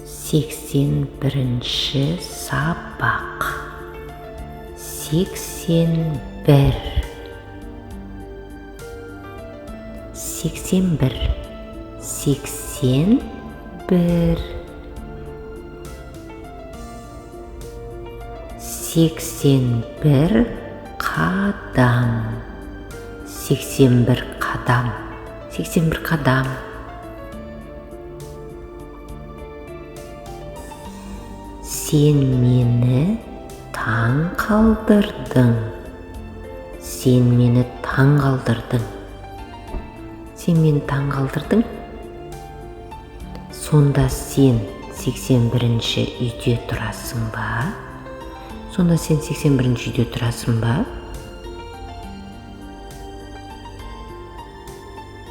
81-ші сабақ. 81, 81, 81, 81 қадам, 81 қадам, 81 қадам. Сен мені таң қалдырдың. Сен мені таң қалдырдың. Сен мені таң қалдырдың. Сонда сен 81-ші үйде тұрасың ба? Сонда сен 81-ші үйде тұрасың ба?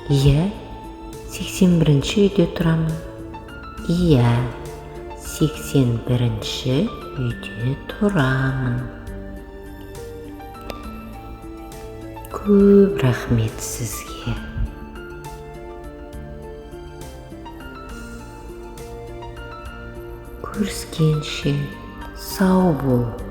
Иә, 81-ші үйде тұрамын. Иә, 81-ші үйде тұрамын. Көп рахмет сізге. Көріскенше, сау бол.